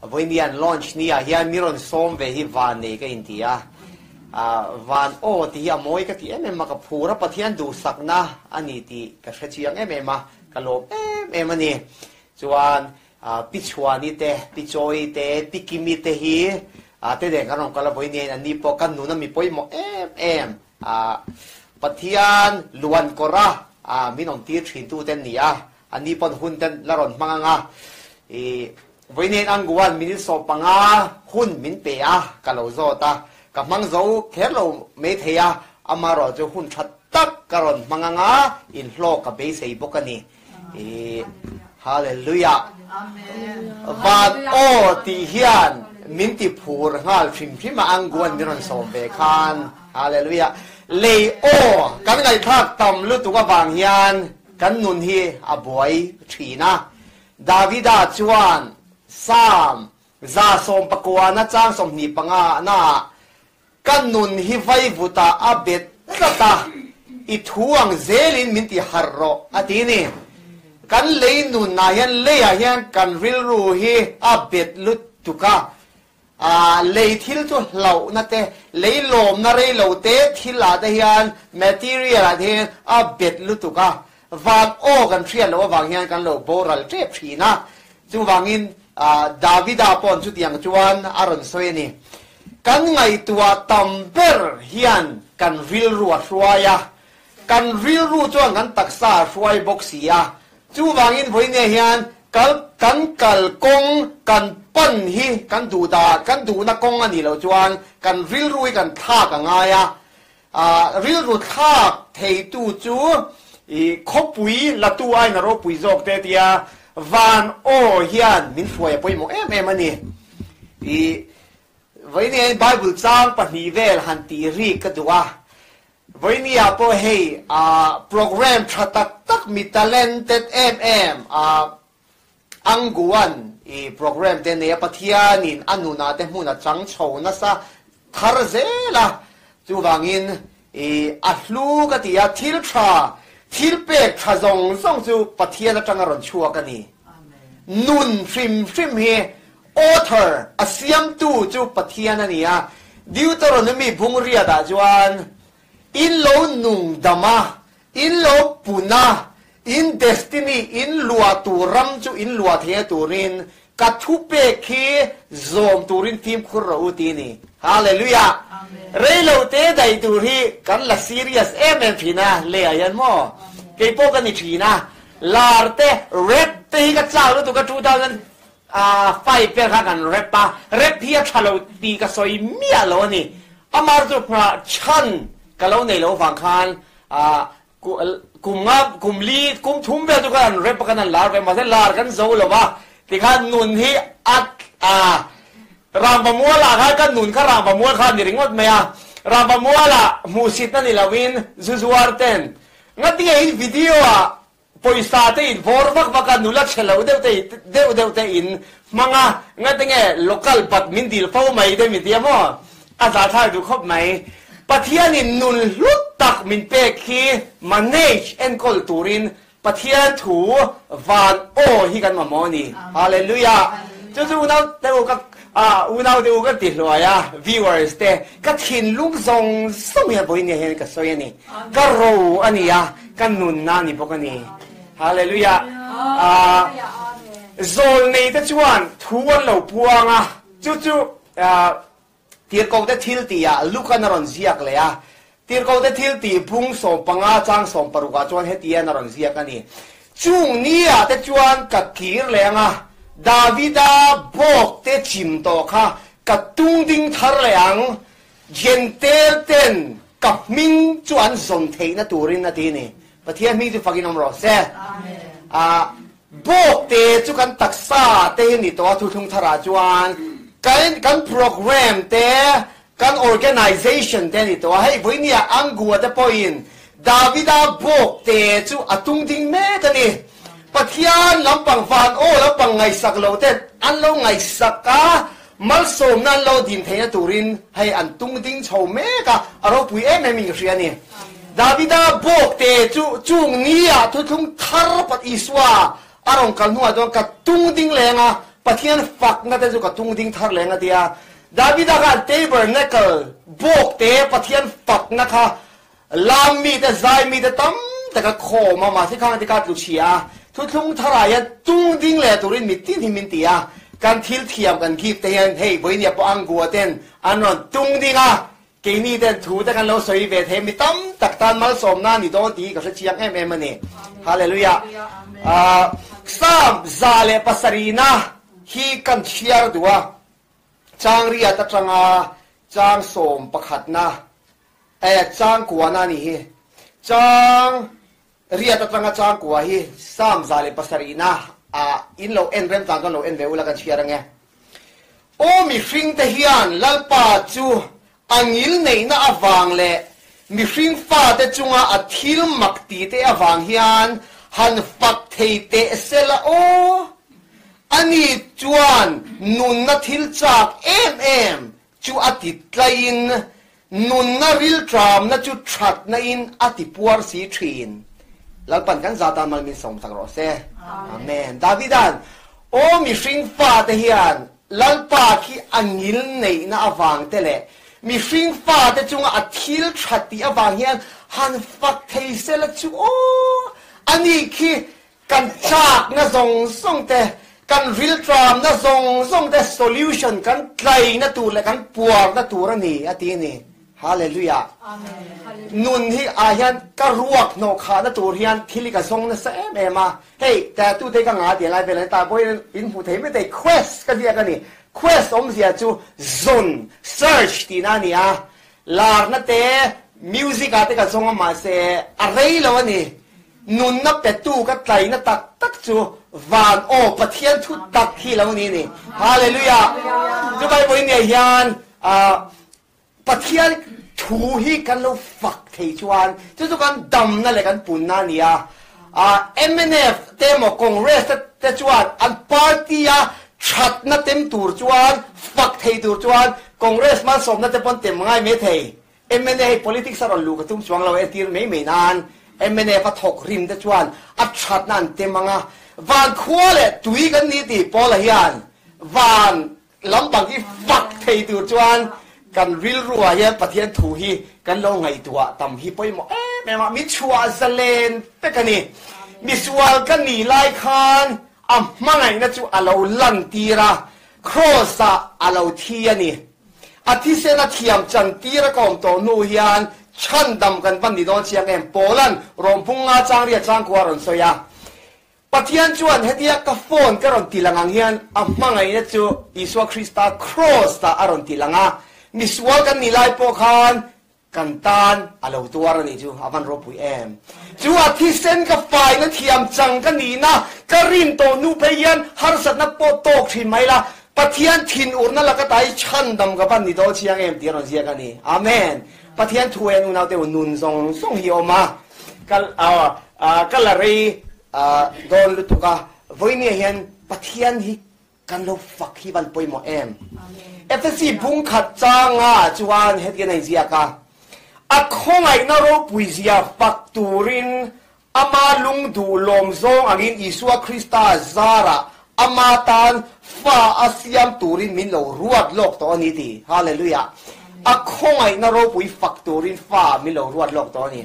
Vawiin an launch ni ah hian mi rawn sawm ve hi van nei ka inti a, van aw tih hi a mawi ka ti em em a, ka phur a, Pathian duhsakna a ni tih ka hre chiang em em a, ka lawm em em a ni. Chuan Pi Chhuani te, Pi Chawi te, Pi Kimi te hi te nen kan rawn kal a, vawiin hian anni pawh kan nuna mi pawimawh em em Pathian luan kawra min awm tir thin tu te an ni a, Anni pawn hun te la rawn hmang ang a, i Vawiin Anguan minute 15 hun min pe a, ka lo zawt a, ka hmang zo kher lo mai thei a, amaherawh chu hun tha tak ka rawn hmang ang a, inhlawk ka beisei bawk a ni. I Hallelujah! Van aw tih hian min ti phur nghal hrim hrim a, Anguan min rawn sawm ve khan. Hallelujah! Lei aw kan ngaihthlak tam lutuk avang hian Kan nun hi a buai thin a. Davida chuan Psalm 119 na chang 25 naah, Ka nun hi vaivutah a bet tlat a, i thu ang zelin min ti harh rawh, a ti ni. Kan lei nunah hian leiah hian kan rilru hi a bet lutuk a, A lei thil chu hlauhna te, lei lawmna rei lo te thil ah te hian material ah te hian a bet lutuk a, van aw kan hriat loh avang hian kan lo boral tep thin a. Chuvangin Davida paw'n chutiang chuan a rawn sawi a ni. Kan ngaihtuah tam ber hian kan rilru a hruai a, kan rilru chuan kan taksa a hruai bawk si a. Chuvangin vawinia hian kal kan kal kawng kan pan hi kan duh dah kan duhna kawng a nih loh chuan kan rilru hi kan thlak a ngai a, rilru thlak theitu chu i khawpui latu aiin a ropui zawk te tia van aw hian min hruai a pawimawh em em a ni. I vawinia hian Bible chang pahnih vel han tih rik ka duh a. Vawinia pawh hei a program tha tak tak mi talented em em a Anguan i program te nei a Pathianin a nunah te hmun a chang chho nasa thar zel a, chuvangin i a hlu ka ti a, thil tha thil pek tha zawng zawng chu Pathian atanga rawn chhuak a ni. Nun hrim hrim hi Author, a siamtu chu Pathian a ni a, Deuteronomy bung riatah chuan, In lo nung dam a, in lo pun a, in destiny, in luah tur ram chu in luah thei a turin ka thupek hi zawm turin fimkhur rawh u ti a ni. Hallelujah! Reilo te daih tur hi kan la serious em em thin a, leiah hian maw? Kei pawh ka ni thin a, lar te, rap te hi ka chak lutuk a 2000 Five vel kha kan rep a, rep hi a tha lo tih ka sawi miah lo a ni. Amar chu chhan ka lo nei lo vang khan kum nga, kum li, kum thum vel chu kan rep a, kan han lar ve, mahse lar kan zo lo va, tikhan nun hi a Rangva mualah khan ka nun kha Rangva mual kha a ni ringawt mai a, Rangva mualah hmuhsitna ni loin zu zuar ten ngatinge in video ah Pawisa te in vawr vak vak a, nula chhe lo deuh te deuh deuh te in hmang a, ngatinge local bat min dil fo mai te min ti a maw? A zahthlak duh khawp mai. Pathian in nun hlut tak min pek hi manage enkawl turin Pathian thu van aw hi kan mamawh a ni. Hallelujah! Chu chu unau te u ka unau te u ka ti hluai a, viewers te ka thinlung zawng zawng hian vawiin hian ka sawi a ni. Ka ro a ni a, ka nunna a ni bawk a ni. Hallelujah! Zawl nei te chuan thu an lo puang a, chu chu Tirhkoh te thil tih ah Lukan a rawn ziak leh a. Tirhkoh te thil tih bung 15 chang 60 ah chuan hetian a rawn ziak a ni. Chung ni ah te chuan ka kir leh ang a, Davida bawk te chim tawh kha ka tung ding thar leh ang, Jentail ten ka hming chu an zawn theihna turin a ti a ni. Pathian hming chu fakin awm rawh se. Bawk te chu kan taksa te hi ni tawh a thuthlung tharah chuan kan kan program te kan organization te a ni tawh a. Hei vawinia Angua te pawhin Davida bawk te chu a tung ding mek a ni. Pathian lampang van aw lampang ngaihsak lo ten an lo ngaihsak a, Malsawmna an lo din theihna turin hei an tung ding chho mek a, a ropui em em in ka hria a ni. Davida bawk te chu chung ni ah thuthlung thar pat Isua a rawn kal hnuah chuan ka tung ding leng a, Pathian fakna te chu ka tung ding thar leng a ti a. Davida khan tabernacle bawk te Pathian fakna kha lam mite zai mite tam tak a khawm a, mahse khang te kha tlu chhia a. Thuthlung tharah hian tung ding leh turin mitin hi min ti a, kan thil thiam kan gift te hian hei vawinia pawh angua ten an rawn tung ding a, Keini ten thu te kan lo sawi ve thei mi tam tak tan malsawmna a ni dawn tih hi ka hre chiang em em a ni. Hallelujah. Psalm 107na hi kan chhiar duh a, chang riat atanga chang sawm pakhatna, eh chang kuana a nih hi. Chang riat atanga chang kua hi Psalm 107na ah in lo en rem tan chuan lo en ve ula kan chhiar ange. Aw mihring te hian Lalpa chu a ngil neihna avang leh mihring fate chunga a thil mak ti te avang hian han fak thei teh se la aw. Ani chuan nunna thil chak em em chu a ti tlaiin nunna rilṭamna chu ṭhatna in a ti puar si ṭhin. Lalpan kan za tan mal min sawm tak rawh se. Amen. Davida'n, Aw mihring fate hian Lalpa khi a ngil neihna avang te leh mihring fate chunga a thil ṭhat tih avang hian han fak thei sela chu aw, ani khi Kan chakna zawng zawng te, kan rilṭamna zawng zawng te solution kan tlaina tur leh kan puarna tur a ni, a ti a ni. Hallelujah! Nun hi ah hian ka ruak hnawh khahna tur hian thil hi ka zawng nasa em em a. Hei, tattoo te hi ka ngah tih lai vel a ni ta pawhin in hmuh thei mai thei. Quest ka ziak a ni. Quest awmzia chu zawn, search tihna a ni a. Larna te, music ah te ka zawng a mahse a rei lo a ni. Nunna petu ka tlaina tak tak chu van aw Pathian thu tak hi lo ni ni. Hallelujah! Chu Bible in nei hian Pathian thu hi kan lo fak thei chuan chu chu kan damna leh kan punna a ni a. Mnf te emaw Congress te chuan an party a thatna tem tur chuan fak thei tur chuan Congress malsawmna te pawn tem ngai mai thei. Mna hei politics a rawn luh ka tum chuang lo entir mai mai nan mnf a thawk rim te chuan a thatna an tem ang a, van khua leh tui kan ni tih Paula hian van lampang hi fak thei tur chuan kan rilru ah hian Pathian thu hi kan lo ngaihtuah tam hi pawimawh em em a, min chhuah zalen vek a ni. Misual ka nih lai khan a hmangaihna chu a lo lan tir a, Kraws ah a lo thi a ni. A thisen a thiam chan tir a ka awm tawh hnu hian chhandam kan van ni dawn chiang em? Paula'n Rawmphung nga chang ria changkua a rawn sawi a. Pathian chuan hetia ka phone ka rawn ti lang ang hian a hmangaihna chu Isua Krista Kraws ah a rawn ti lang a. Misual kan nih lai pawh khan Kan tan a lo tuar a nih chu a van ropui em. Chu a thisen ka faina thiam chang ka nihna ka rin tawh hnu phei hian harsatna pawh tawk thin mai la, Pathian thinurna laka ta hi chhandam ka van ni dawn chiang em tih a rawn ziak a ni. Amen. Pathian thu hian unaute u nun zawng zawng hi a awm a, ka ka la rei dawn lutuk a, vawinia hian Pathian hi Kan lo fak hi van pawimawh em? Efesi bung khat changa chuan hetiang a inziak a, A khawngaihna ropui zia fak turin ama lung duh lawm zawng angin Isua Krista zarah ama tan fa a siam turin min lo ruat lawk tawh a ni ti. Hallelujah! A khawngaihna ropui fak turin fa min lo ruat lawk tawh a ni.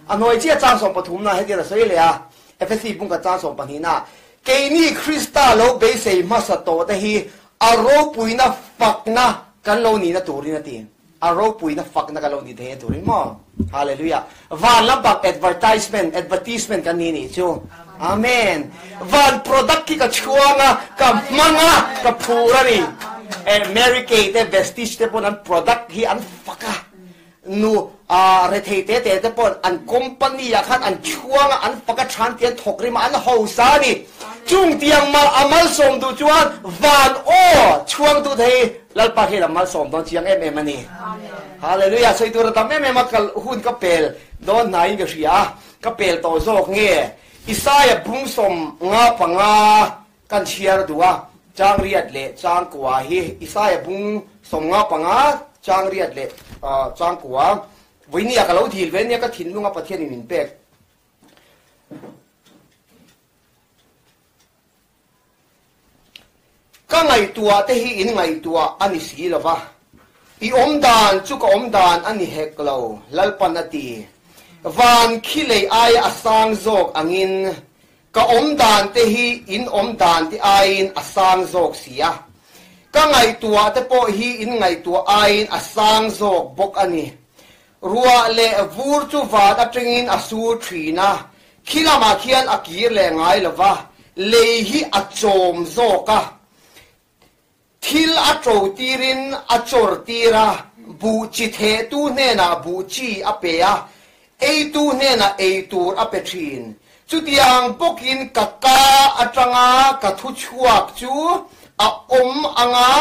A hnuai chiah chang 13 na hetiang a sawi leh a, Efesi bung khat chang 12 na, Keini Krista lo beisei hmasa tawhte hi a ropuina fakna kan lo nihna turin a ti. A ropuina fakna kan lo nih theihna turin maw? Hallelujah! Van lampang advertisement, advertisement kan ni nih chu. Amen! Van product khi ka chhuang a, ka hmang a, ka phur a ni. Eh, Mary Kay te, Vestige te pawn an product hi an fak a. Nu rethei te te te pawh an company ah khan an chhuang a, an fak a than tih an thawk rim a, an hausa a ni. Chung tiang mal a malsawm duh chuan van aw chhuang tu thei Lalpa hian a malsawm dawn chiang em em a ni. Hallelujah! Sawi tur a tam em em a, kal hun ka pel dawn hnaiin ka hria a, ka pel tawh zawk nge? Isaiah bung 55 Kan chhiar duh a, chang riat leh chang kua hi Isaia bung 55 chang riat leh chang kua vawinia ka lo dil ve nia ka thinlunga Pathianin min pek. Ka ngaihtuah te hi in ngaihtuah a ni si lo va, i awm dan chu ka awm dan a ni hek lo, Lalpan a ti. Van khi lei aia a sang zawk angin ka awm dan te hi in awm dan te aiin a sang zawk si a. Ka ngaihtuah te pawh hi in ngaihtuah aiin a sang zawk bawk a ni. Ruah leh vur chu van atangin a sur thin a, khi lamah khian a kir leh ngai lo va, lei hi a chawm zawk a, thil a to tirin a chawr tir a, buh chi thehtu hnenah buh chi a pe a, eitu hnenah ei tur a pe thin. Chutiang bawkin ka ka atanga ka thu chhuak chu a awm anga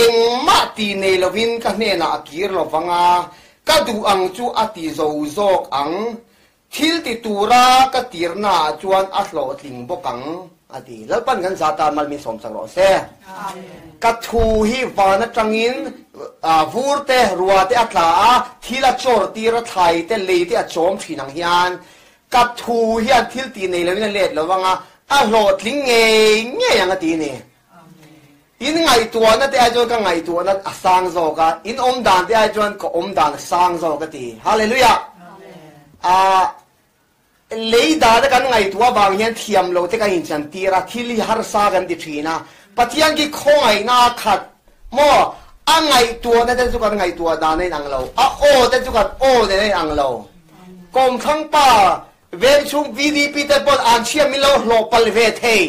Engmah ti nei lovin ka hnenah a kir lo vang a, ka duh ang chu a ti zo zawk ang. Thil ti tura ka tirnaah chuan a hlawhtling bawk ang, a ti. Lalpan kan za tan mal min sawmsak rawh se. Ka thu hi van atangin vur te, rua te a tla a, thil a chawr tir a, thlai te, lei te a chawm thin ang hian ka thu hian thil ti nei lovin a let lo vang a, a hlawhtling ngei ngei ang a ti ni. In ngaihtuahna te ai chuan ka ngaihtuahna a sang zawk a, in awm dan te ai chuan ka awm dan a sang zawk a ti. Hallelujah! Aah, lei dana kan ngaihtuah avang hian thiam lo te kan inchantir a, thil hi harsa kan ti thin a. Pathian khi khawngaihna a khat maw? A ngaihtuahna te chu kan ngaihtuah dan a inang lo, a aw te chu kan aw nen a inang lo. Kawmthlang pa Vengchhung VDP te pawn an chhia min lo hlawh palh ve thei.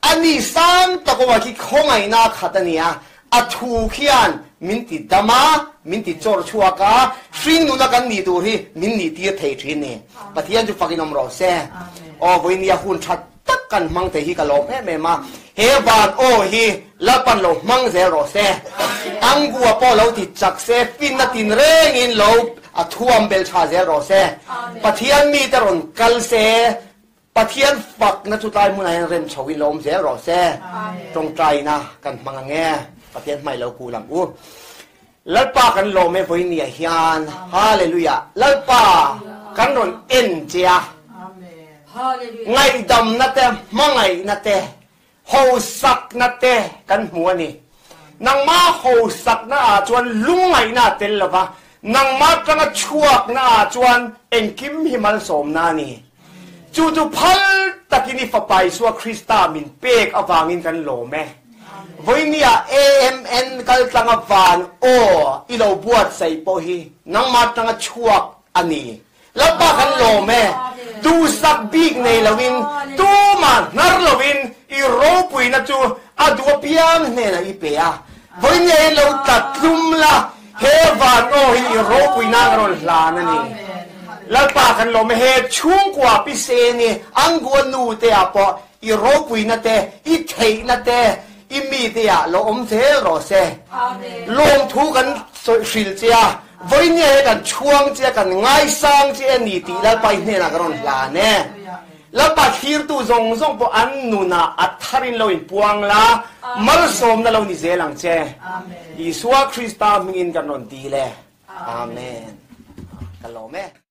A ni sang tak awm ah khi khawngaihna a khat a nia. A thu khian min ti dam a, min ti chawr chhuak a, hring nuna kan nih tur hi min nih tir thei thin ni. Pathian chu fakin awm rawh se. Aw vawinia hun tha tak kan hmang thei hi ka lawm em em a. He van aw hi Lalpan lo hmang zel rawh se. Angua pawh lo ti chak se, finna tin rengin lo a thuam bel tha zel rawh se. Pathian mite rawn kal se, Pathian fakna chu tlai hmunah hian rem chhoin lo awm zel rawh se. Tawngtaina kan hmang ang e. Pathian hmai lo kul ang u. Lalpa kan lawm e vawinia hian. Hallelujah. Lalpa kan rawn en che a. Ngaihdamna te, hmangaihna te, hosakna te kan hmu a ni. Nangmah hosakna ah chuan lungngaihna a tel lova, nangmah atanga chhuakna ah chuan engkim hi malsawmna a ni. Chu chu phal takin i Fapa Isua Krista min pek avangin kan lawm e. Vawinia AMN kaltlanga van aw i lo buatsaih pawh hi nangmah atanga chhuak a ni. Lalpa kan lawm e. Duhsak bik nei loin, tumah hnar loin i ropuina chu a duh apiang hnenah i pe a. Vawinia hi lo tla tlum la, he van aw hi i ropuina ka rawn hlan a ni. Lalpa kan lawm e, he chhungkua piseni Angua nu te ah pawh i ropuina te, i theihna te, i mite ah lo awm zel rawh se. Lawmthu kan hrilh che a, vawinia hi kan chhuang che a, kan ngaisang che a ni tih Lalpa i hnenah ka rawn hlan e. Lalpa thlirtu zawng zawng pawh an nunah a tharin lo inpuang la, malsawmna lo ni zel ang che. Isua Krista hmingin kan rawn dil e. Amen. Ka lawm e.